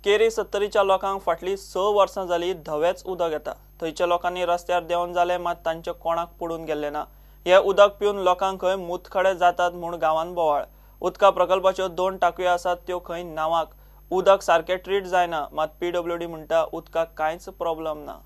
केरी सत्तरीच्या लोकांक फाटली 6 वर्सां जाली धवेच उदक येता. थंयच्या लोकांनी रस्त्यार देंवन जाले मात तांचे कोणाक पडून गेल्ले ना. हे उदक पिवन लोकांक खंय मुतखडे जातात म्हूण गांवांत बोवाळ. उदका प्रकल्पाच्यो 2 टाकयो आसात त्यो खंय नांवाक. उदक सारकें ट्रीट जायना मात पीडब्ल्यूडी म्हणटा उदकाक कांयच प्रॉब्लम ना.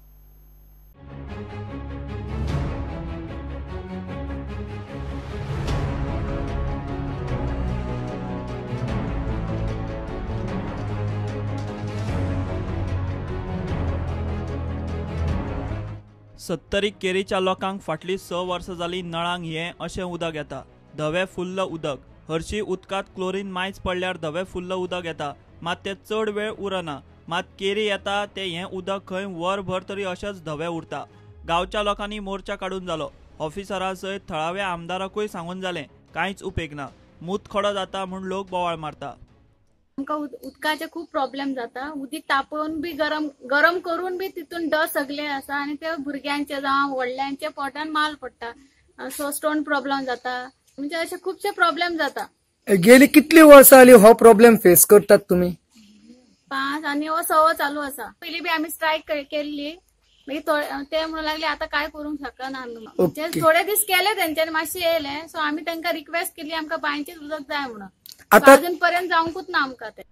सत्तरी केरीच्या लोकांक फाटली 6 वर्सां जाली नळांक हें अशें उदक येता. धवें फुल्ल उदक. हरशी उदकांत क्लोरीन मायज पडल्यार धवें फुल्ल उदक येता मात तें चड वेळ उरना. मात केरी येता तें हें उदक खंय वरभर तरी अशेंच धवें उरता. गांवच्या लोकांनी मोर्चा काडून जालो. ऑफिसरा सयत थळाव्या आमदाराकूय सांगून जालें, कांयच उपेग ना. मुतखडो जाता म्हूण लोक बोवाळ मारता. आमकां उदकाचे खूब प्रॉब्लेम जाता. उदीक तापोवन बी गरम गरम करून बी तितून डस्ट सगळे आसा आनी ते भुरग्यांचे जावं व्हडल्यांच्या पोटान माल पडटा. सो स्टोन प्रॉब्लेम जाता. म्हणजे अशे खुबशे प्रॉब्लेम जाता. गेली कितली वर्सां जाली हो प्रॉब्लेम फेस करतात तुमी? 5 आनी हो 6 चालू आसा. पयलीं बी आमी स्ट्रायक केल्ली, मागीर ते म्हणूंक लागले आतां काय करूंक शकना आमी. थोडे दीस केले तेंच्यांनी मातशें येयलें. सो आमी तांकां रिक्वेस्ट केली आमकां बांयचेच उदक जाय म्हणून. अजून पर्यंत जावंकूच ना आमकां ते.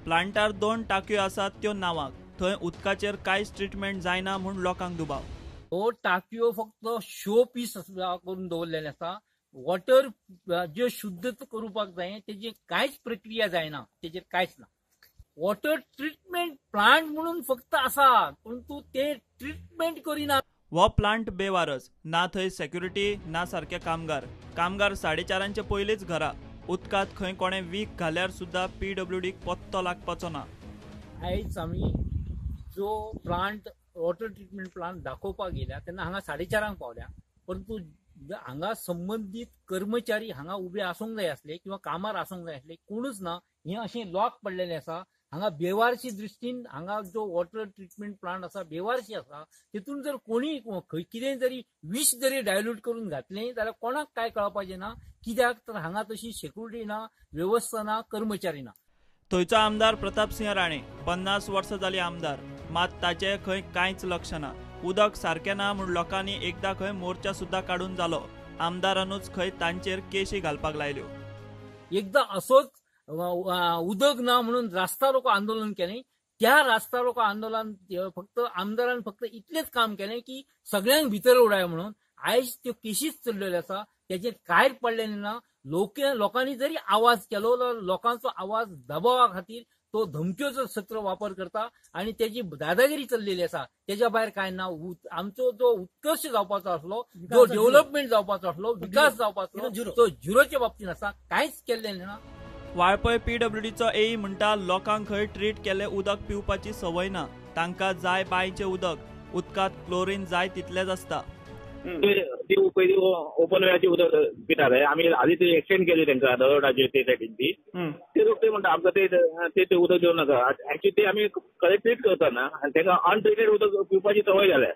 प्लांटार 2 टाकयो आसात त्यो नांवाक. थंय उदकाचेर कांयच ट्रिटमेंट जायना म्हूण लोकांक दुबाव. हो टाकयो फक्त शो पीस करून दवरलेले आसा. वॉटर जे शुद्ध करपाक जाय तेजी कांयच प्रक्रिया जायना, तेजेर कांयच ना. वॉटर ट्रिटमेंट प्लांट म्हणून फक्त आसा परंतु ते ट्रिटमेंट करिना. हो प्लांट बेवारस ना. थंय सेक्युरिटी ना सारके कामगार. कामगार 4:30 पयलींच घरा. उदकांत खंय कोणें वीख घाल्यार सुद्दां पीडब्ल्यूडीक पत्तो लागपाचो ना. आयज आमी जो प्लांट वॉटर ट्रिटमेंट प्लांट दाखोवपाक गेल्या तेन्ना हांगा 4:30 पावल्या, परंतु हांगा संबंदीत कर्मचारी हांगा उबे आसूंक जाय आसले किंवा कामार आसूंक जाय आसले, कोणूच ना. हें अशें लॉक पडलेलें आसा. हांगा बेवारशी दृश्टीन हांगा जो वॉटर ट्रिटमेंट प्लांट आसा बेवारशी आसा. तितून जर कोणी खंय कितें जरी विश जरी डायल्यूट करून घातलें जाल्यार कोणाक कांय कळपाचें ना. कित्याक तर हांगा तशी सेक्युरिटी ना, वेवस्था ना, कर्मचारी ना. थंयचो आमदार प्रतापसिंह राणे 50 वर्सां जाली आमदार, मात ताचें खंय कांयच लक्ष ना. उदक सारकें ना म्हूण लोकांनी एकदां खंय मोर्चा सुद्दां काडून जालो. आमदारानूच खंय तांचेर केशी घालपाक लायल्यो. एकदां असोच उदक ना म्हणून रास्ता रोको आंदोलन केलें. त्या रास्ता रोको आंदोलन फक्त आमदारान फक्त इतलेंच काम केलें की सगळ्यांक भितर उडाय म्हणून. आयज त्यो केशीच चल्लेल्यो आसा, तेजेर कांयच पडलेलें ना. लोकांनी जरी आवाज केलो लोकांचो आवाज दबावा खातीर तो धमक्योचो सत्र वापर करता आनी तेजी दादागिरी चल्लेली आसा. तेज्या भायर कांय ना. आमचो जो उत्कर्श जावपाचो आसलो, जो डेव्हलपमेंट जावपाचो आसलो, विकास जावपाचो तो झिरोच्या बाबतीन आसा, कांयच केल्लें ना. वाळपय पीडब्ल्यूडीचो एई म्हणटा लोकांक खंय ट्रीट केल्लें उदक पिवपाची संवय ना. तांकां जाय बांयचें उदक. उदकांत क्लोरीन जाय तितलेंच आसता. ती पयलीं ओपन वेळाची उदक पिताले आमी. हालीं ती एक्सटेंड केली तांकां दरोडाचे ते सायडीन ती. ते लोक ते म्हणटा आमकां ते ते उदक दिवं नाका. एक्चुअली ते आमी करेक्ट ट्रीट करता ना आनी तांकां अनट्रिटेड उदक पिवपाची संवय जाल्या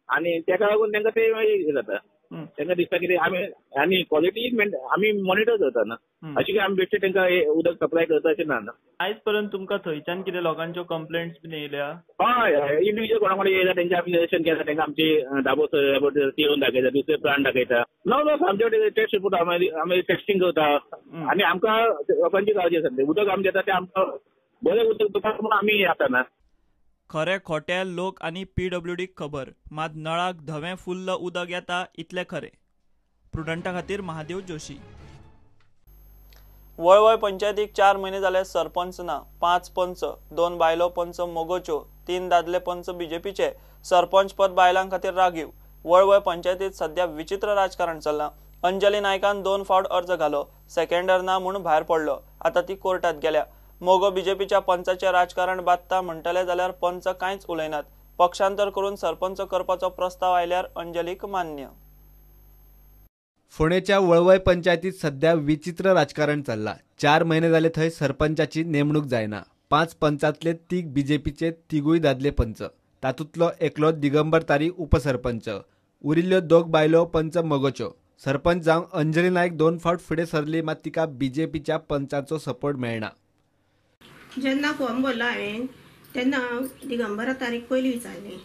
आनी ताका लागून तांकां ते मागीर जाता. तांकां दिसता कितें आमी आनी क्वॉलिटी आमी मॉनिटर करता ना. अशें कितें आमी बेश्टे तांकां उदक सप्लाय करता अशें ना. आयज पर्यंत तुमकां थंयच्यान कितें लोकांच्यो कंप्लेंट्स बीन येयल्या? हय, इंडिविज्युअल कोणा कोणा येयला तेंचे आमी निदर्शन केलां. तांकां आमची दाबोस येवन दाखयता, दुसरे प्लांट दाखयता. नो नो, आमचे कडेन टेस्ट रिपोर्ट आमी टेस्टिंग करता आनी आमकां लोकांची काळजी आसा. उदक आमी दिता तें आमकां बरें उदक दिता म्हणून आमी येता ना. खरें खोटें लोक आनी पीडब्ल्यूडीक खबर, मात नळाक धवें फुल्ल उदक येता इतलें खरें. प्रुडंटा खातीर महादेव जोशी. वळवय पंचायतीक 4 म्हयने जाले सरपंच ना. 5 पंच, 2 बायलो पंच मोगोच्यो, 3 दादले पंच बीजेपीचे. सरपंच पद बायलां खातीर रागीव. वळवय पंचायतीत सध्या विचित्र राजकारण चल्लां. अंजली नायकान 2 फावट अर्ज घालो, सेकंडर ना म्हूण भायर पडलो. आतां ती कोर्टात गेल्या. मोगो बीजेपीच्या पंचाचें राजकारण बादता म्हणटले जाल्यार पंच कांयच उलयनात. पक्षांतर करून सरपंच करपाचो प्रस्ताव आयल्यार अंजलीक मान्य. फोंडेच्या वळवय पंचायतीत सध्या विचित्र राजकारण चल्लां. 4 म्हयने जाले थंय सरपंचाची नेमणूक जायना. 5 पंचांतले 3 बीजेपीचे, 3 दादले पंच, तातूंतलो एकलो दिगंबर तारी उपसरपंच, उरिल्ल्यो 2 बायलो पंच मगोच्यो. सरपंच जावंक अंजली नायक 2 फावट फुडें सरली, मात तिका बीजेपीच्या पंचाचो सपोर्ट मेळना. जेन्ना फॉर्म भरलो हांवें तेन्ना हांव दिगंबरा तारीख पयली विचारली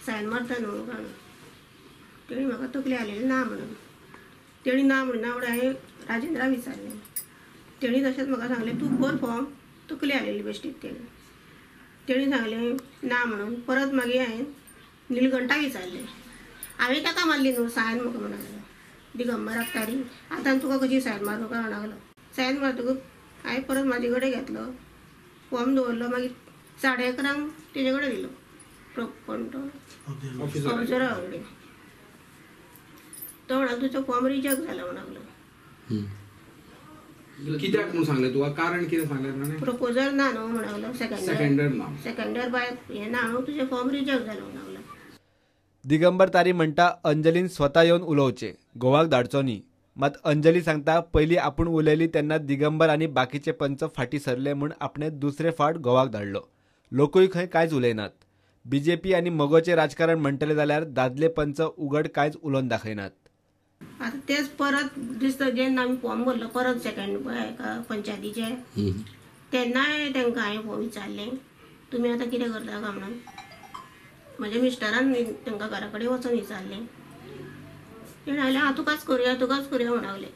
सायन मारता न्हू काय म्हणून. तेणी म्हाका तकली हालयली ना म्हणून. तेणी ना म्हणना फुडें हांवें राजेंद्रा विचारलें. तेणी तशेंच म्हाका सांगलें तूं भर फॉर्म. तकली हालयली बेश्टीच तेणी. तेणी सांगलें ना म्हणून. परत मागीर हांवें निलकंठाक विचारलें. हांवें ताका मारली न्हू सायन म्हाका म्हणूंक लागलो दिगंबराक तारीख आतां तुका कशी सायन मारूं काय म्हणूंक लागलो. सायन मारतकूच हांवें परत म्हाजे कडेन घेतलो फॉर्म दवरलो. मागीर 11:30 तेजे कडेन दिलो कोण तो ऑफिसरा कडेन. तो म्हणालो तुजो फॉर्म रिजेक्ट जाला म्हणूंक लागलो. कित्याक म्हणून सांगलें तुका? कारण कितें सांगलें? प्रपोजल ना न्हू म्हणूंक लागलो. सेकंडर ना, सेकंडर बाय हें ना न्हू, तुजें फॉर्म रिजेक्ट जालो म्हणूंक लागलो. दिगंबर तारी म्हणटा अंजलीन स्वता येवन उलोवचें, घोवाक धाडचो न्ही. मात अंजली सांगता पयलीं आपूण उलयली तेन्ना दिगंबर आनी बाकीचे पंच फाटीं सरले म्हूण आपणें दुसरे फावट घोवाक धाडलो. लोकूय खंय कांयच उलयनात. बीजेपी आनी मगोचें राजकारण म्हणटले जाल्यार दादले पंच उगड कांयच उलोवन दाखयनात. आतां तेच परत दिसता जेन्ना आमी फॉर्म भरलो परत सेकंड पंचायतीचे तेन्नाय तांकां हांवें विचारलें तुमी आतां कितें करता काय म्हणून. म्हज्या मिस्टरान तांकां घरा कडेन वचून विचारलें. तेणें सांगलें हांव तुकाच करुया तुकाच करुया म्हणूंक लागलें.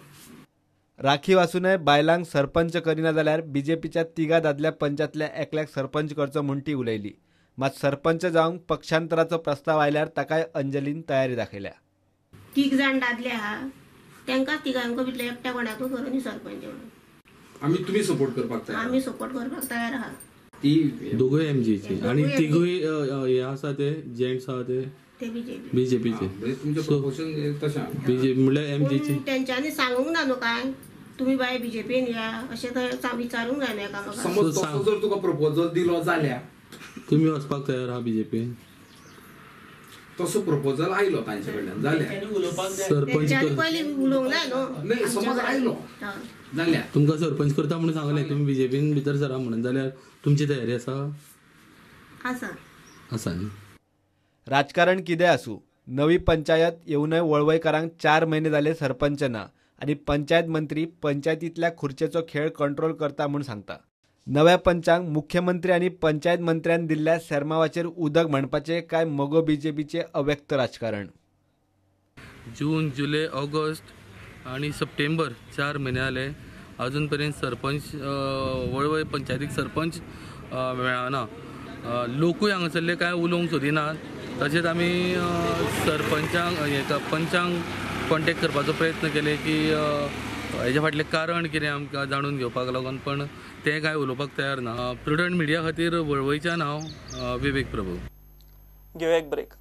राखीव आसूनय बायलांक सरपंच करिना जाल्यार बीजेपीच्या तिगा दादल्या पंचांतल्या एकल्याक सरपंच करचो म्हूण ती उलयली. मात सरपंच जावंक पक्षांतराचो प्रस्ताव आयल्यार ताकाय अंजलीन तयारी दाखयल्या. तीग जाण दादले आहा तांकां तिगांक भितरले एकट्या कोणाकूय करूं सरपंच म्हणून. आमी तुमी सपोर्ट करपाक तयार? आमी सपोर्ट करपाक तयार आहा. ती दोगूय एमजीचे आनी तिगूय हे आसा ते जेंट्स आहा ते बीजेपीचे. बीजेपी म्हणल्यार एमजीचे. तेंच्यांनी सांगूंक ना न्हू काय तुमी बाय बीजेपीन या अशें तर विचारूंक जायना एकामेकांक. समज तसो जर तुका प्रपोजल दिलो जाल्यार तुमी वचपाक तयार आहा बीजेपीन? तसो प्रपोजल आयलो तांचे कडल्यान जाल्यार सरपंच पयलीं उलोवंक जाय न्हू. समज आयलो जाल्यार तुमकां सरपंच करता म्हणून सांगलें तुमी बीजेपीन भितर सरा म्हणून जाल्यार तुमची तयारी आसा? आसा आसा न्ही. राजकारण कितें आसूं, नवी पंचायत येवनय वळवयकारांक 4 म्हयने जाले सरपंच ना आनी पंचायत मंत्री पंचायतींतल्या खुर्चेचो खेळ कंट्रोल करता म्हूण सांगता. नव्या पंचांक मुख्यमंत्री आनी पंचायत मंत्र्यान दिल्ल्या सेर्मावाचेर उदक म्हणपाचें काय मगो बीजेपीचें अव्यक्त राजकारण. जून, जुलय, ऑगस्ट आनी सप्टेंबर 4 म्हयने जाले अजून पर्यंत सरपंच वळवय पंचायतीक सरपंच मेळना. लोकूय हांगासरले कांय उलोवंक सोदिनात. तशेंच आमी सरपंचांक पंचांक कॉन्टेक्ट करपाचो प्रयत्न केले की हेज्या फाटलें कारण कितें आमकां जाणून घेवपाक लागून, पण ते कांय उलोवपाक तयार ना. प्रुडंट मिडिया खातीर वळवयच्यान हांव विवेक प्रभू. घेवया एक ब्रेक.